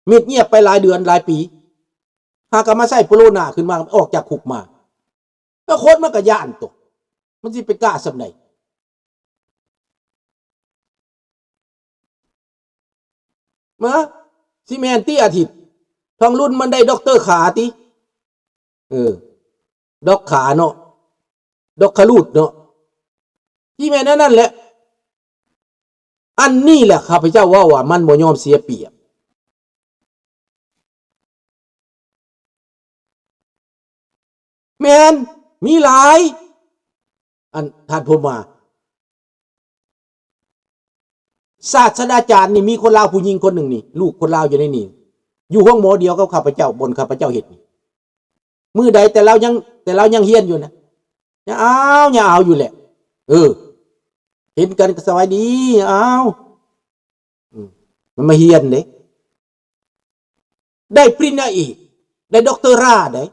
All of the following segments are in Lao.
ມິດງຽບໄປຫຼາຍເດືອນຫຼາຍປີ ຫາກໍມາໃຊ້ໂປໂລໜ້າຂຶ້ນມາ ອອກຈາກຄຸກມາ ແລ້ວຄົນມັນກໍຢ້ານຕົວະ ມັນຊິໄປກ້າສ່ຳໃດ? ມາ ຊິແມ່ນຕິອາທິດ ທອງລຸນມັນໄດ້ດັອກເຕີຂາຕິ ເອີ ດັອກຂາເນາະ ດັອກຂະລູດເນາະ ຊິແມ່ນແນວນັ້ນແຫຼະ. ອັນນີ້ແຫຼະຂ້າພະເຈົ້າເວົ້າວ່າມັນບໍ່ຍອມເສຍປຽບ. ແມ່ນ ມີຫຼາຍ ອັນທ່ານພົມມາ ສາດສະດາຈານນີ້ ມີຄົນລາວຜູ້ຍິງຄົນໜຶ່ງນີ້ ລູກຄົນລາວຢູ່ໃນນີ້ ຢູ່ໂຮງໝໍດຽວກັບຂ້າພະເຈົ້າ ບ່ອນຂ້າພະເຈົ້າເຮັດນີ້ ມື້ໃດແຕ່ລາວຍັງ ແຕ່ລາວຍັງຮຽນຢູ່ນະ ຍັງອາວ ຍັງອາວຢູ່ແຫຼະ ເອີ ເຫັນກັນກໍສະບາຍດີ ອາວ ອືມ ມັນມາຮຽນເດ້ ໄດ້ປະລິນຍາເອກ ໄດ້ດັອກເຕີຣາໄດ໋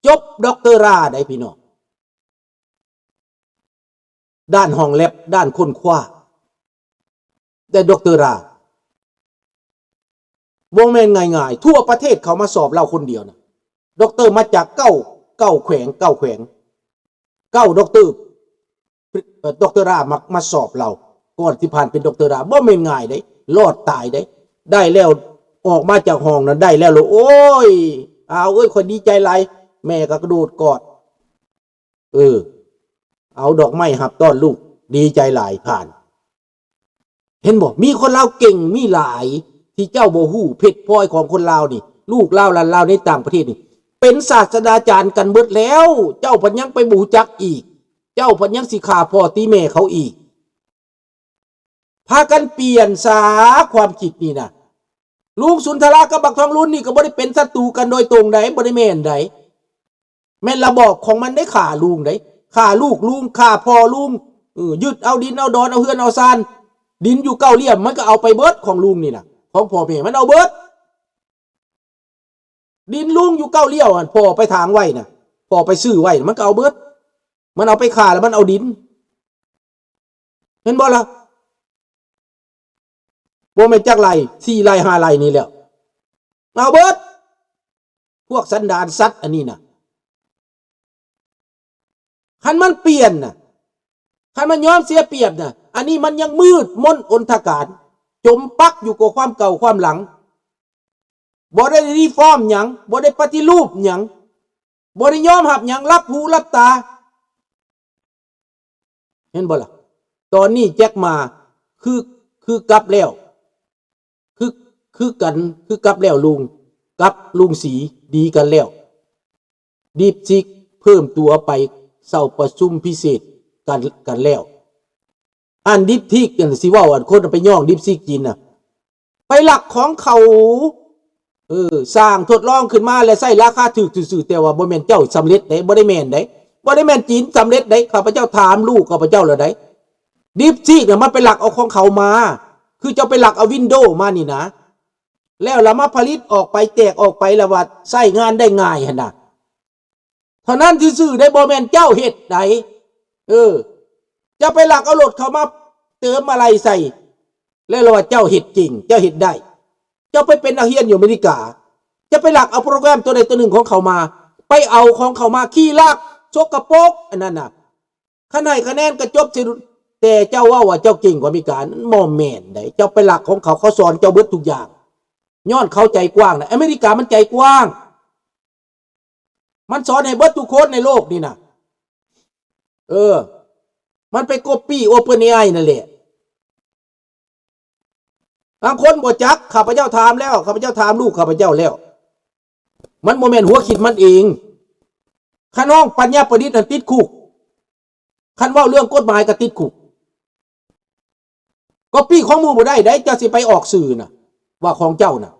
ຈົບດັອກເຕີຣາໄດ໋ ພີ່ນ້ອງ ດ້ານຫ້ອງແລັບ ດ້ານຄົ້ນຄວ້າ ໄດ້ດັອກເຕີຣາ ບໍ່ແມ່ນງ່າຍໆ ທົ່ວປະເທດເຂົາມາສອບລາວຄົນດຽວນະ ດັອກເຕີມາຈາກເກົ້າ ເກົ້າແຂວງ ເກົ້າແຂວງ ເກົ້າດັອກເຕີ ເອີ ດັອກເຕີຣາມາ ມາສອບລາວ ກ່ອນຊິຜ່ານເປັນດັອກເຕີຣາ ບໍ່ແມ່ນງ່າຍເດ້ ລອດຕາຍເດ້ ໄດ້ແລ້ວ ອອກມາຈາກຫ້ອງນັ້ນໄດ້ແລ້ວ ໂອ້ຍ ອາວເອີຍ ຂ້ອຍດີໃຈຫຼາຍ ແມ່ກໍກະໂດດກອດ ເອີ ເອົາດອກໄມ້ຮັບຕ້ອນລູກ ດີໃຈຫຼາຍ ຜ່ານ ເຫັນບໍ່? ມີຄົນລາວເກັ່ງ ມີຫຼາຍ ທີ່ເຈົ້າບໍ່ຮູ້ ເພັດພອຍຂອງຄົນລາວນີ້ ລູກລາວຫຼານລາວໃນຕ່າງປະເທດນີ້ ເປັນສາດສະດາຈານກັນເບິດແລ້ວ ເຈົ້າພັດຍັງໄປບໍ່ຮູ້ຈັກອີກ ເຈົ້າພັດຍັງຊິຂ້າພໍ່ຕີແມ່ເຂົາອີກ ພາກັນປ່ຽນສາ ຄວາມຄິດນີ້ນະ ລຸງສຸນທະລາກັບບັກທອງລຸນນີ້ກໍບໍ່ໄດ້ເປັນສັດຕູກັນໂດຍຕົງໃດ໋ ບໍ່ໄດ້ແມ່ນໃດ໋ ແມ່ນລະບອບຂອງມັນໄດ້ຂ້າລຸງເດ້ ຂ້າລູກລຸງ ຂ້າພໍ່ລຸງ ເອີ ຍຶດເອົາດິນເອົາດອນ ເອົາເຮືອນເອົາຊານ ດິນຢູ່ເກົ້າລ້ຽມ ມັນກໍເອົາໄປເບິດ ຂອງລຸງນີ້ນະ ຂອງພໍ່ແມ່ມັນເອົາເບິດ ດິນລຸງຢູ່ເກົ້າລ້ຽມຫັ້ນ ພໍ່ໄປຖາງໄວ້ນະ ພໍ່ໄປຊື້ໄວ້ນະ ມັນກໍເອົາເບິດ ມັນເອົາໄປຂ້າແລ້ວມັນເອົາດິນ ເຫັນບໍ່ລະ? ບໍ່ແມ່ນຈັກໄລ່ ສີ່ໄລ່ ຫ້າໄລ່ນີ້ແຫຼ້ວ ເອົາເບິດ ພວກສັນດານສັດອັນນີ້ນະ ຄັນມັນປ່ຽນນະ ຄັນມັນຍອມເສຍປຽບນະ ອັນນີ້ມັນຍັງມືດມົນອົນທະການ ຈົມປັກຢູ່ກັບຄວາມເກົ່າຄວາມຫຼັງ ບໍ່ໄດ້ຣີຟອມຫຍັງ ບໍ່ໄດ້ປະຕິຮູບຫຍັງ ບໍ່ໄດ້ຍອມຮັບຫຍັງ ຫຼັບຫູຫຼັບຕາ ເຫັນບໍ່ລະ? ຕອນນີ້ແຈັກໝາ ຄື ຄືກັບແລ້ວ ຄື ຄືກັນ ຄືກັບແລ້ວລຸງ ກັບລຸງສີ ດີກັນແລ້ວ ດິບຊິກເພີ່ມຕົວໄປເຊົ່າປະຊຸມພິເສດກັນ ກັນແລ້ວ ອັນດິບຊິກນັ້ນ ຊິເວົ້າ ອັນຄົນໄປຍ້ອງດິບຊິກຈີນນະ ໄປລັກຂອງເຂົາ ເອີ ສ້າງທົດລອງຂຶ້ນມາແລ້ວໃຊ້ລາຄາຖືກຊື່ໆ ແຕ່ວ່າບໍ່ແມ່ນເຈົ້າສຳເລັດເດ້ ບໍ່ໄດ້ແມ່ນເດ້ ບໍ່ໄດ້ແມ່ນຈີນສຳເລັດເດ້ ຂ້າພະເຈົ້າຖາມລູກຂ້າພະເຈົ້າແລ້ວເດ້ ດິບຊີກນະ ມັນໄປລັກເອົາຂອງເຂົາມາ ຄືເຈົ້າໄປລັກເອົາວິນໂດມານີ້ນະ ແລ້ວລະມາຜະລິດອອກໄປ ແຈກອອກໄປ ລະວ່າໃຊ້ງານໄດ້ງ່າຍຫັ້ນນະ. ເທົ່ານັ້ນຊື່ໆ ໄດ້ ບໍ່ແມ່ນເຈົ້າເຮັດໃດ໋ ເອີ ເຈົ້າໄປລັກເອົາລົດເຂົາມາເຕີມອາໄຫຼ່ໃສ່ ແລ້ວລະວ່າເຈົ້າເຮັດເກັ່ງ ເຈົ້າເຮັດໄດ້ ເຈົ້າໄປເປັນນັກຮຽນຢູ່ອາເມລິກາ ເຈົ້າໄປລັກເອົາໂປຣແກຣມຕົວໃດຕົວໜຶ່ງຂອງເຂົາມາ ໄປເອົາຂອງເຂົາມາຂີ້ລັກ ສົກກະປົກ ອັນນັ້ນນະ ຄັນໃຫ້ຄະແນນກະຈົບຊິ ແຕ່ເຈົ້າເວົ້າວ່າເຈົ້າເກັ່ງກວ່າອາເມລິກາ ນັ້ນບໍ່ແມ່ນໃດ໋ ເຈົ້າໄປລັກຂອງເຂົາ ເຂົາສອນເຈົ້າເບິດທຸກຢ່າງ ຍ້ອນເຂົາໃຈກວ້າງນະ ອາເມລິກາມັນໃຈກວ້າງ ມັນສອນໃຫ້ເບິດທຸກຄົນໃນໂລກນີ້ນະ ເອີ ມັນໄປກັອບປີ້ ໂອເພິນເອໄອ ນັ້ນແຫຼະ ບາງຄົນບໍ່ຈັກ ຂ້າພະເຈົ້າຖາມແລ້ວ ຂ້າພະເຈົ້າຖາມລູກຂ້າພະເຈົ້າແລ້ວ ມັນບໍ່ແມ່ນຫົວຄິດມັນເອງ ຄັນຮ້ອງປັນຍາປະດິດນັ້ນຕິດຄຸກ ຄັນເວົ້າເລື່ອງກົດໝາຍກໍຕິດຄຸກ ກັອບປີ້ຂອງໝູ່ບໍ່ໄດ້ໃດ໋ ເຈົ້າຊິໄປອອກຊື່ນະ ວ່າຂອງເຈົ້ານະ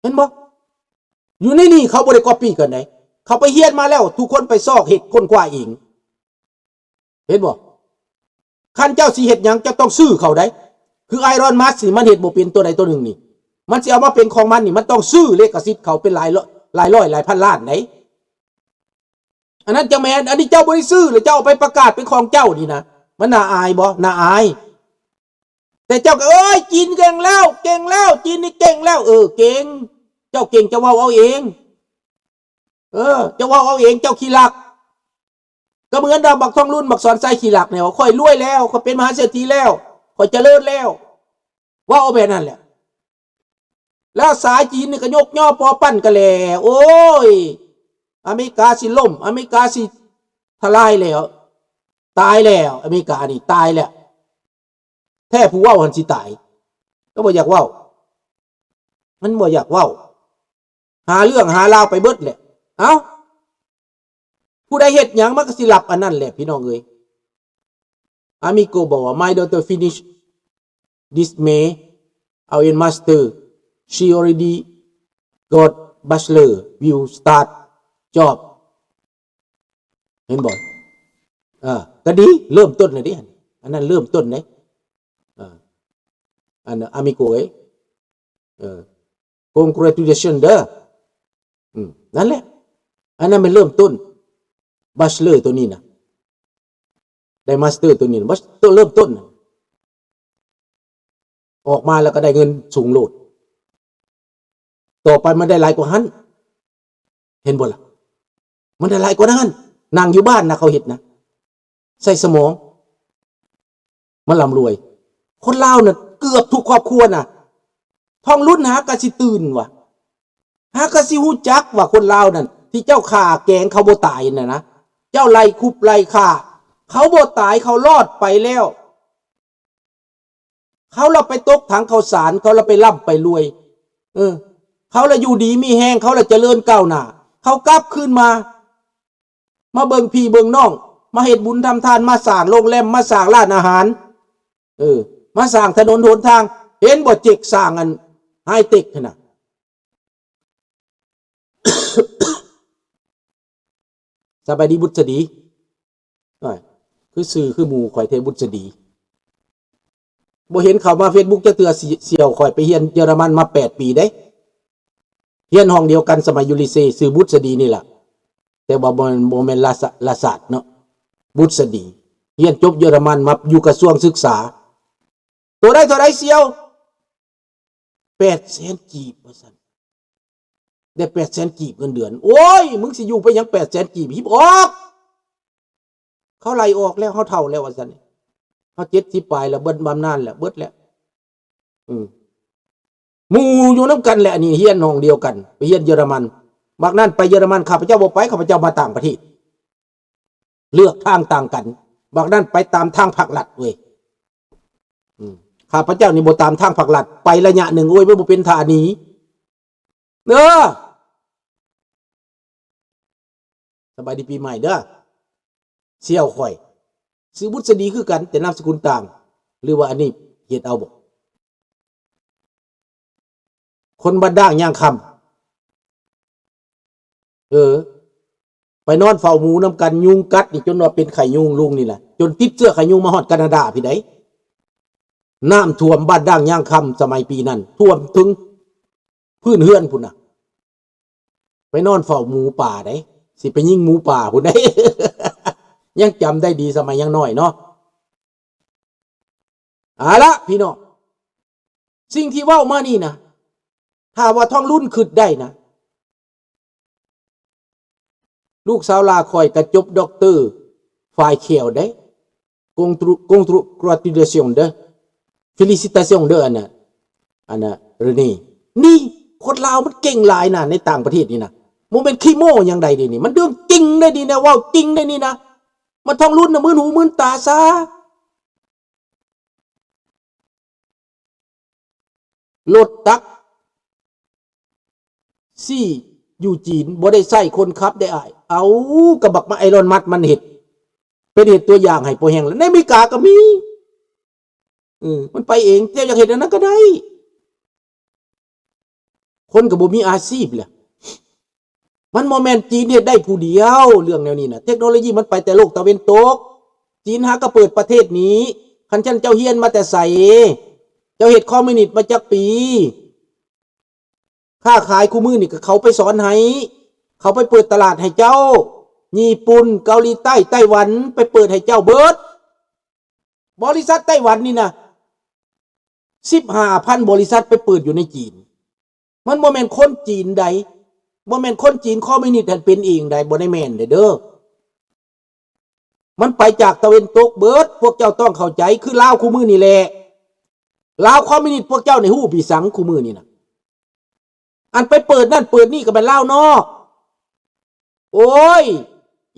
ເຫັນບໍ່? ຢູ່ໃນນີ້ເຂົາບໍ່ໄດ້ກັອບປີ້ກັນໃດ໋ ເຂົາໄປຮຽນມາແລ້ວ ທຸກຄົນໄປຊອກເຮັດຄົ້ນຄວ້າເອງ ເຫັນບໍ່? ຄັນເຈົ້າຊິເຮັດຫຍັງ ເຈົ້າຕ້ອງຊື້ເຂົາໃດ໋ ຄື Elon Musk ນີ້ ມັນເຮັດບໍ່ເປັນຕົວໃດຕົວໜຶ່ງນີ້ ມັນຊິເອົາມາເປັນຂອງມັນນີ້ ມັນຕ້ອງຊື້ລິຂະສິດເຂົາເປັນຫຼາຍ ຫຼາຍຮ້ອຍ ຫຼາຍພັນລ້ານໃດ໋ ອັນນັ້ນຈັ່ງແມ່ນ ອັນນີ້ເຈົ້າບໍ່ໄດ້ຊື້ ແລ້ວເຈົ້າເອົາໄປປະກາດເປັນຂອງເຈົ້ານີ້ນະ ມັນໜ້າອາຍບໍ່? ໜ້າອາຍ. ແຕ່ເຈົ້າກໍ ເອີຍ ຈີນເກັ່ງແລ້ວ ເກັ່ງແລ້ວ ຈີນນີ້ເກັ່ງແລ້ວ. ເອີ ເກັ່ງ ເຈົ້າເກັ່ງ ເຈົ້າເວົ້າເອົາເອງ. ເອີ ເຈົ້າເວົ້າເອົາເອງ ເຈົ້າຂີ້ລັກ. ກໍເໝືອນດອກບັກທອງລຸນ ບັກສອນໄຊຂີ້ລັກນີ້ ວ່າຂ້ອຍລວຍແລ້ວ ຂ້ອຍເປັນມະຫາເສດຖີແລ້ວ ຂ້ອຍຈະເລີນແລ້ວ ເວົ້າເອົາແບບນັ້ນແຫຼະ. ແລ້ວສາຍຈີນນີ້ກໍຍົກຍໍປໍປັ້ນກັນແລ້ວ. ໂອ້ຍ ອາເມລິກາຊິລົ້ມ ອາເມລິກາຊິທະລາຍແລ້ວ ຕາຍແລ້ວ ອາເມລິການີ້ຕາຍແລ້ວ. ແທ້ຜູ້ເວົ້າຫັ້ນຊິຕາຍ ກໍບໍ່ຢາກເວົ້າ ມັນບໍ່ຢາກເວົ້າ ຫາເລື່ອງຫາລາວໄປເບິດແຫຼະ. ເອົ້າ ຜູ້ໃດເຮັດຫຍັງມັນກໍຊິຮັບອັນນັ້ນແຫຼະ ພີ່ນ້ອງເອີຍ. Amigo ບອກວ່າ My daughter finish this May our master, she already got bachelor, will start job. ເຫັນບໍ່? ເອີ ກໍດີ ເລີ່ມຕົ້ນແລ້ວເດ້ ອັນນັ້ນເລີ່ມຕົ້ນເດ້. ເອີ ອັນ Amigo ເອີຍ ເອີ congratulation ເດີ. ອືມ ນັ້ນແຫຼະ ອັນນັ້ນແມ່ນເລີ່ມຕົ້ນ Bachelor ໂຕນີ້ນະ ໄດ້ Master ໂຕນີ້ນະ Master ເລີ່ມຕົ້ນນະ ອອກມາແລ້ວກໍໄດ້ເງິນສູງໂລດ. ຕໍ່ໄປມັນໄດ້ຫຼາຍກວ່າຫັ້ນ ເຫັນບໍ່ລະ? ມັນໄດ້ຫຼາຍກວ່ານັ້ນ. ນັ່ງຢູ່ບ້ານນະ ເຂົາເຮັດນະ ໃຊ້ສະໝອງ ມັນລ່ຳລວຍ. ຄົນລາວນະ ເກືອບທຸກຄອບຄົວນະ ທອງລຸນຫາກະຊິຕື່ນວ່າ ຫາກະຊິຮູ້ຈັກວ່າຄົນລາວນັ້ນ ທີ່ເຈົ້າຂ້າແກງເຂົາບໍ່ຕາຍນະນະ ເຈົ້າໄລ່ຄຸບໄລ່ຂ້າ ເຂົາບໍ່ຕາຍ ເຂົາລອດໄປແລ້ວ. ເຂົາລະໄປຕົກຖັງເຂົ້າສານ ເຂົາລະໄປລ່ຳໄປລວຍ ເອີ ເຂົາລະຢູ່ດີມີແຮງ ເຂົາລະຈະເລີນກ້າວໜ້າ. ເຂົາກັບຄືນມາ ມາເບິ່ງພີ່ເບິ່ງນ້ອງ ມາເຮັດບຸນທຳທານ ມາສ້າງໂຮງແຮມ ມາສ້າງຮ້ານອາຫານ ເອີ ມາສ້າງຖະໜົນຫົນທາງ. ເຫັນບໍ່ ເຈັກສ້າງອັນໄຮເຕັກຫັ້ນນະ. ສະບາຍດີບຸດສະດີ. ໂອ້ຍ ຄືຊື່ຄືໝູ່ຂ້ອຍແທ້ ບຸດສະດີ. ບໍ່ເຫັນເຂົ້າມາເຟສບຸກຈັກເທື່ອ ສ່ຽວຂ້ອຍໄປຮຽນເຢຍລະມັນມາແປດປີເດ້. ຮຽນຫ້ອງດຽວກັນສະໄໝຢູ່ລີເຊ ຊື່ບຸດສະດີນີ້ລະ ແຕ່ວ່າບໍ່ແມ່ນ ບໍ່ແມ່ນລະສະ ລະສາດເນາະ ບຸດສະດີ. ຮຽນຈົບເຢຍລະມັນມາຢູ່ກະຊວງສຶກສາ. ໂຕໄດ້ເທົ່າໃດສ່ຽວ? ແປດແສນກີບ ວ່າຊັ້ນ. ໄດ້ແປດແສນກີບເງິນເດືອນ. ໂອ້ຍ ມຶງຊິຢູ່ໄປຫຍັງແປດແສນກີບ? ຮີບອອກ! ເຂົາໄລ່ອອກແລ້ວ ເຮົາເຖົ້າແລ້ວ ວ່າຊັ້ນ. ເຮົາເຈັດສິບປາຍແລ້ວ ເບິດບຳນານແລ້ວ ເບິດແລ້ວ. ອືມ ໝູ່ຢູ່ນຳກັນແຫຼະ ອັນນີ້ຮຽນຫ້ອງດຽວກັນ ໄປຮຽນເຢຍລະມັນ. ບັກນັ້ນໄປເຢຍລະມັນ ຂ້າພະເຈົ້າບໍ່ໄປ ຂ້າພະເຈົ້າມາຕ່າງປະເທດ. ເລືອກທາງຕ່າງກັນ. ບັກນັ້ນໄປຕາມທາງພາກລັດເວີຍ. ອືມ ຂ້າພະເຈົ້ານີ້ບໍ່ຕາມທາງພາກລັດ ໄປໄລຍະໜຶ່ງ ໂອ້ຍ ມັນບໍ່ເປັນທ່າໜີ. ເດີ ສະບາຍດີປີໃໝ່ເດີ ສ່ຽວຂ້ອຍ. ຊື່ບຸດສະດີຄືກັນ ແຕ່ນາມສະກຸນຕ່າງ ຫຼືວ່າອັນນີ້ເຮັດເອົາບໍ? ຄົນບ້ານດ່າງຍ່າງຄຳ. ເອີ ໄປນອນເຝົ້າໝູນຳກັນ ຍຸງກັດນີ້ ຈົນວ່າເປັນໄຂ້ຍຸງລຸງນີ້ນະ ຈົນຕິດເຊື້ອໄຂ້ຍຸງມາຮອດການາດາພີ້ໃດ໋. ນ້ຳຖ້ວມບ້ານດ່າງຍ່າງຄຳ ສະໄໝປີນັ້ນ ຖ້ວມເຖິງພື້ນເຮືອນພຸ້ນນະ. ໄປນອນເຝົ້າໝູປ່າໃດ໋ ຊິໄປຍິງໝູປ່າພຸ້ນໃດ໋. ຍັງຈຳໄດ້ດີ ສະໄໝຍັງນ້ອຍເນາະ. ເອົາລະ ພີ່ນ້ອງ ສິ່ງທີ່ເວົ້າມານີ້ນະ ຖ້າວ່າທອງລຸນຄິດໄດ້ນະ ລູກສາວຫຼ້າຂ້ອຍກໍຈົບດັອກເຕີຝ່າຍແຂ້ວເດ້. Congratulation ເດີ Felicitation ເດີ ອັນນ່າ ອັນນ່າ ເຣເນ. ນີ້ ຄົນລາວມັນເກັ່ງຫຼາຍນະ ໃນຕ່າງປະເທດນີ້ນະ ບໍ່ແມ່ນຂີ້ໂມ້ຫຍັງໃດເດນີ້ ມັນເລື່ອງຈິງເດ້ນີ້ນະ ເວົ້າຈິງເດ້ນີ້ນະ. ມາທອງລຸນນະ ມື່ນຫູມື່ນຕາຊະ. ລົດຕັກຊີ້ຢູ່ຈີນ ບໍ່ໄດ້ໃຊ້ຄົນຂັບເດ້ອ້າຍ. ເອົາ ກະບັກມາ Elon Musk ມັນເຮັດ ເປັນເຮັດຕົວຢ່າງໃຫ້ພໍແຮງລະ. ໃນອາເມລິກາກໍມີ ເອີ ມັນໄປເອງ. ເຈົ້າຢາກເຮັດອັນນັ້ນກໍໄດ້. ຄົນກໍບໍ່ມີອາຊີບແຫຼະ. ມັນບໍ່ແມ່ນຈີນເຮັດໄດ້ຜູ້ດຽວ ເລື່ອງແນວນີ້ນະ. ເທັກໂນໂລຢີມັນໄປແຕ່ໂລກຕາເວັນຕົກ. ຈີນຫາກໍເປີດປະເທດນີ້. ຄັນຊັ້ນເຈົ້າຮຽນມາແຕ່ໃສ? ເຈົ້າເຮັດຄອມມິວນິດມາຈັກປີ? ຄ້າຂາຍຄູ່ມື້ນີ້ກໍເຂົາໄປສອນໃຫ້. ເຂົາໄປເປີດຕະຫຼາດໃຫ້ເຈົ້າ. ຍີ່ປຸ່ນ, ເກົາຫຼີໃຕ້, ໄຕ້ຫວັນ ໄປເປີດໃຫ້ເຈົ້າເບິດ. ບໍລິສັດໄຕ້ຫວັນນີ້ນະ ສິບຫ້າພັນບໍລິສັດໄປເປີດຢູ່ໃນຈີນ. ມັນບໍ່ແມ່ນຄົນຈີນໃດ, ບໍ່ແມ່ນຄົນຈີນຄອມມິວນິດຫັ້ນເປັນເອງໃດ, ບໍ່ໄດ້ແມ່ນເດ້. ມັນໄປຈາກຕາເວັນຕົກເບິດ, ພວກເຈົ້າຕ້ອງເຂົ້າໃຈ, ຄືລາວຄູ່ມື້ນີ້ແຫຼະ. ລາວຄອມມິວນິດພວກເຈົ້ານີ້ຮູ້ປີສັງຄູ່ມື້ນີ້ນະ. ອັນໄປເປີດນັ້ນເປີດນີ້ກໍແມ່ນລາວນອກ. ໂອ້ຍ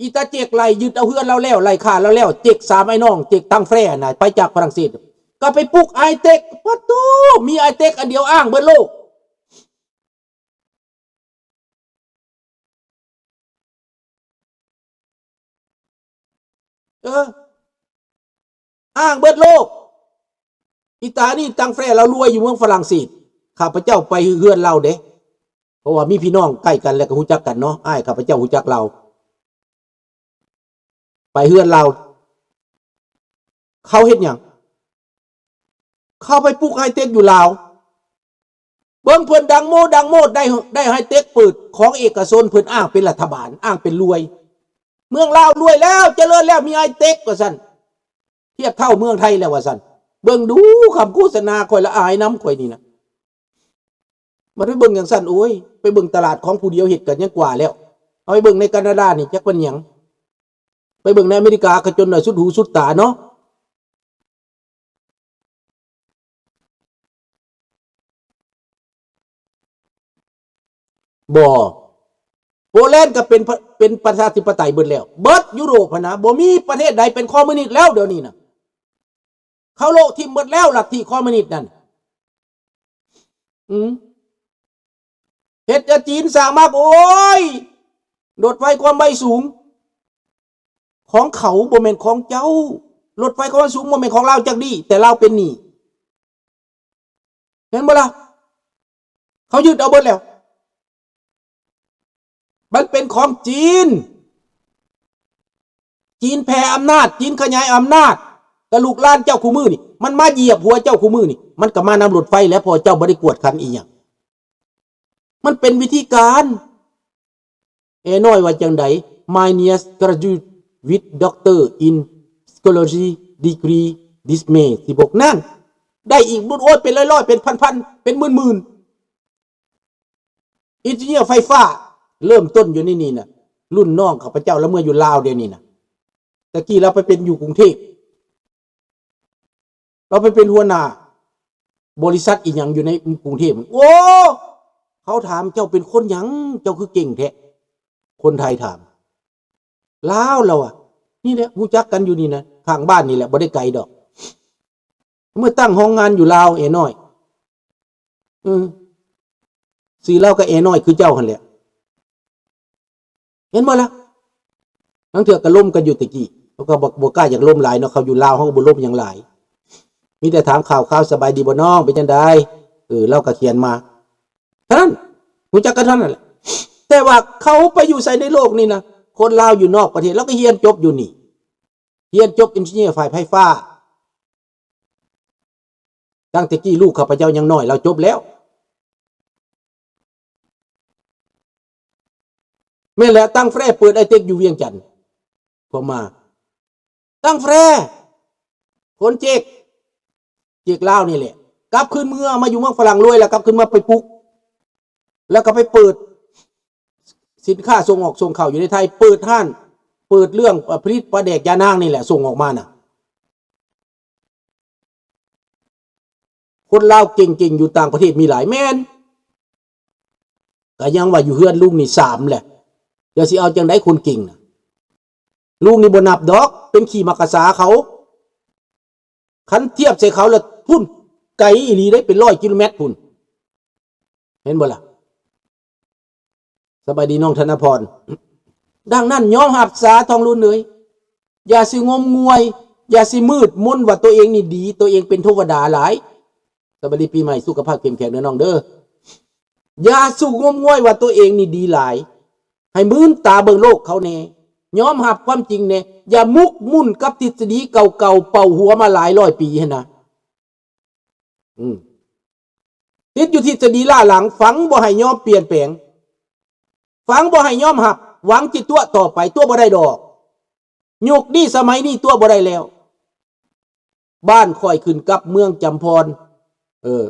ອີຕາເຈັກໄລ່ຍຶດເອົາເຮືອນລາວແລ້ວ, ໄລ່ຂ້າລາວແລ້ວ, ເຈັກສາມອ້າຍນ້ອງ, ເຈັກຕັງແຟນະ, ໄປຈາກຝຣັ່ງເສດ ກໍໄປປຸກໄຮເຕັກ. ປະໂທ້ ມີໄຮເຕັກອັນດຽວອ້າງເບິດໂລກ. ເອີ ອ້າງເບິດໂລກ. ອີຕານີ້ຕັງແຟລາວລວຍຢູ່ເມືອງຝຣັ່ງເສດ. ຂ້າພະເຈົ້າໄປເຮືອນລາວເດ້, ເພາະວ່າມີພີ່ນ້ອງໃກ້ກັນ ແລ້ວກໍຮູ້ຈັກກັນເນາະ, ອ້າຍຂ້າພະເຈົ້າຮູ້ຈັກລາວ. ໄປເຮືອນລາວ ເຂົາເຮັດຫຍັງ? ເຂົາໄປປຸກໄຮເຕັກຢູ່ລາວ. ເບິ່ງເພິ່ນດັງໂມດັງໂມດ ໄດ້ ໄດ້ໄຮເຕັກເປີດຂອງເອກະຊົນ, ເພິ່ນອ້າງເປັນລັດຖະບານ, ອ້າງເປັນລວຍ. ເມືອງລາວລວຍແລ້ວ, ຈະເລີນແລ້ວ, ມີໄຮເຕັກວ່າຊັ້ນ, ທຽບເທົ່າເມືອງໄທແລ້ວວ່າຊັ້ນ. ເບິ່ງດູ ຄຳໂຄສະນາຂ້ອຍລະອາຍນຳຂ້ອຍນີ້ນະ. ມັນໄປເບິ່ງຈັ່ງຊັ້ນ ໂອ້ຍ ໄປເບິ່ງຕະຫຼາດຂອງຜູ້ດຽວເຮັດກັນຍັງກວ່າແລ້ວ. ເອົາໄປເບິ່ງໃນການາດານີ້ ຈັກເປັນຫຍັງ, ໄປເບິ່ງໃນອາເມລິກາ ຂະຈົນໜ້ອຍສຸດຫູສຸດຕາເນາະ. ບໍ່. ໂປແລນກໍເປັນ ເປັນປະຊາທິປະໄຕເບິດແລ້ວ, ເບິດຢູໂຣບຫັ້ນນະ, ບໍ່ມີປະເທດໃດເປັນຄອມມິວນິດແລ້ວດຽວນີ້ນະ. ເຂົາໂລະຖິ້ມເບິດແລ້ວ ລັດທິຄອມມິວນິດນັ້ນ. ອືມ ເຮັດໃຫ້ຈີນສ້າງມາ, ໂອ້ຍ ລົດໄຟຄວາມໄວສູງ ຂອງເຂົາ ບໍ່ແມ່ນຂອງເຈົ້າ. ລົດໄຟຄວາມໄວສູງບໍ່ແມ່ນຂອງລາວຈັກດີ້, ແຕ່ລາວເປັນໜີ້. ເຫັນບໍ່ລະ? ເຂົາຍຶດເອົາເບິດແລ້ວ. ມັນເປັນຂອງຈີນ. ຈີນແຜ່ອຳນາດ, ຈີນຂະຫຍາຍອຳນາດ ກະລູກຫຼານເຈົ້າຄູ່ມື້ນີ້. ມັນມາຢຽບຫົວເຈົ້າຄູ່ມື້ນີ້. ມັນກໍມານຳລົດໄຟແຫຼະ, ເພາະເຈົ້າບໍ່ໄດ້ກວດຂັນອີ່ຫຍັງ. ມັນເປັນວິທີການ. ເອນ້ອຍວ່າຈັ່ງໃດ? My niece graduate with doctor in scholarly degree this May ສິບຫົກ ນັ້ນ ໄດ້ອີກບຸນ ໂອ້ຍ ເປັນຮ້ອຍໆ ເປັນພັນໆ ເປັນໝື່ນໆ. ເອັນຈິເນຍໄຟຟ້າ ເລີ່ມຕົ້ນຢູ່ໃນນີ້ນະ, ລຸ້ນນ້ອງຂ້າພະເຈົ້າລະເມືອຢູ່ລາວດຽວນີ້ນະ. ແຕ່ກີ້ລາວໄປເປັນຢູ່ກຸງເທບ, ລາວໄປເປັນຫົວໜ້າບໍລິສັດອີ່ຫຍັງຢູ່ໃນກຸງເທບ. ໂອ້ ເຂົາຖາມ ເຈົ້າເປັນຄົນຫຍັງ? ເຈົ້າຄືເກັ່ງແທ້? ຄົນໄທຖາມ. ລາວ ລາວວ່າ. ນີ້ແຫຼະ ຮູ້ຈັກກັນຢູ່ນີ້ນະ, ຂ້າງບ້ານນີ້ແຫຼະ, ບໍ່ໄດ້ໄກດອກ. ເມື່ອຕັ້ງໂຮງງານຢູ່ລາວ ເອນ້ອຍ. ອືມ ຊື່ລາວກໍເອນ້ອຍຄືເຈົ້າຫັ້ນແຫຼະ. ເຫັນບໍ່ລະ? ລາງເທື່ອກໍລົມກັນຢູ່ແຕ່ກີ້, ເຮົາກໍບໍ່ ບໍ່ກ້າຢາກລົມຫຼາຍເນາະ, ເຂົາຢູ່ລາວ ເຮົາກໍບໍ່ລົມຫຍັງຫຼາຍ. ມີແຕ່ຖາມຂ່າວຄາວ, ສະບາຍດີບໍ່ນ້ອງ? ເປັນຈັ່ງໃດ? ເອີ ລາວກໍຂຽນມາ. ເທົ່ານັ້ນ, ຮູ້ຈັກກັນເທົ່ານັ້ນແຫຼະ. ແຕ່ວ່າເຂົາໄປຢູ່ໃສໃນໂລກນີ້ນະ, ຄົນລາວຢູ່ນອກປະເທດ, ລາວກໍຮຽນຈົບຢູ່ນີ້, ຮຽນຈົບເອັນຈິເນຍຝ່າຍໄຟຟ້າ. ຕັ້ງແຕ່ກີ້ລູກຂ້າພະເຈົ້າຍັງນ້ອຍ ລາວຈົບແລ້ວ. ແມ່ນແຫຼະ, ຕັ້ງແຟຣເປີດໄອເຕັກຢູ່ວຽງຈັນ. ພວກມາ ຕັ້ງແຟຣ ຄົນເຈັກ ເຈັກລາວນີ້ແຫຼະ ກັບຄືນເມືອ ມາຢູ່ເມືອງຝຣັ່ງລວຍ ແລ້ວກັບຄືນມາໄປປຸກ ແລ້ວກໍໄປເປີດສິນຄ້າສົ່ງອອກສົ່ງເຂົ້າຢູ່ໃນໄທ, ເປີດຮ້ານ ເປີດເລື່ອງ ເອີ ຜະລິດປາແດກຢານາງນີ້ແຫຼະ ສົ່ງອອກມານະ. ຄົນລາວເກັ່ງໆ ຢູ່ຕ່າງປະເທດມີຫຼາຍ. ແມ່ນ. ກະຍັງວ່າຢູ່ເຮືອນລຸງນີ້ສາມແຫຼະ. ຈະຊິເອົາຈັ່ງໃດຄົນເກັ່ງນະ? ລຸງນີ້ບໍ່ນັບດອກ, ເປັນຂີ້ໝາກກະສາເຂົາ. ຄັນທຽບໃສ່ເຂົາລະພຸ້ນ ໄກອີ່ຫຼີເດ້, ເປັນຮ້ອຍກິໂລແມັດພຸ້ນ. ເຫັນບໍ່ລະ? ສະບາຍດີນ້ອງທະນະພອນ. ດັ່ງນັ້ນ ຍອມຮັບສາ ທອງລຸນເອີຍ, ຢ່າຊິງົມງວາຍ, ຢ່າຊິມືດມົນວ່າຕົວເອງນີ້ດີ, ຕົວເອງເປັນເທວະດາຫຼາຍ. ສະບາຍດີປີໃໝ່, ສຸຂະພາບເຂັ້ມແຂງເດີນ້ອງເດີ. ຢ່າສຸງົມງວາຍວ່າຕົວເອງນີ້ດີຫຼາຍ, ໃຫ້ມືນຕາເບິ່ງໂລກເຂົາແດ່, ຍອມຮັບຄວາມຈິງແດ່, ຢ່າໝົກໝຸ່ນກັບທິດສະດີເກົ່າໆ ເປົ່າຫົວມາຫຼາຍຮ້ອຍປີຫັ້ນນະ. ອືມ ຕິດຢູ່ທິດສະດີລ້າຫຼັງ, ຝັງບໍ່ໃຫ້ຍອມປ່ຽນແປງ, ຝັງບໍ່ໃຫ້ຍອມຮັບ, ຫວັງຊິຕົວະຕໍ່ໄປ, ຕົວະບໍ່ໄດ້ດອກ. ຍຸກນີ້ສະໄໝນີ້ຕົວະບໍ່ໄດ້ແລ້ວ. ບ້ານຂ້ອຍຂຶ້ນກັບເມືອງຈຳພອນ, ເອີ